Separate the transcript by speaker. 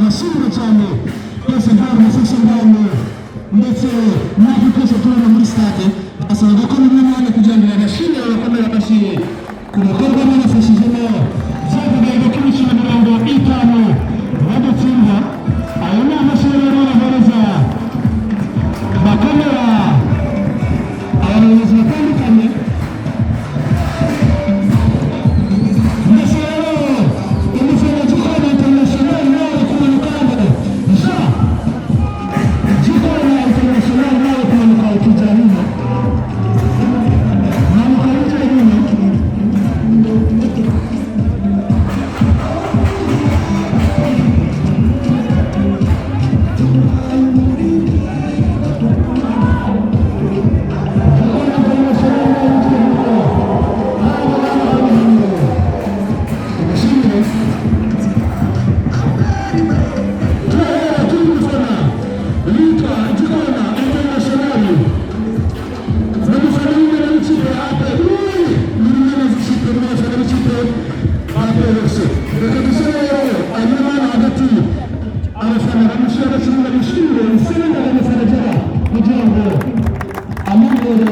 Speaker 1: Tubashimire cyane twese nta ngaho, ndetse n'aho twese tubona muri stade basabaga ko bimwe mwanya kugira ngo babashimire, bakomere amashyi ku bikorwa babafashijemo by'akagahigo k'imikino 50 badatsinda. Ayo ni amashyi rero bahereza, bakomera abayobozi batandukanye. Ndetse rero umufana Gikona International nawe kumanuka hano, Jean Gikona International, nawe kumanuka ukigira hino, manuka wigira hino. Gikona International nawe wigira hino. Hano, hano, hano, hano, tubashimire. Turahera turi gufana witwa Gikona International, n'umufana w'imena w'ikipe ya APR, n'imena z'ikipe, n'abafana b'ikipe APR FC. Reka dusore rero hanyuma hano hagati abafana bamushyira, abakinnyi bamushimire. Seninga Mufana agera kugira ngo amuhere.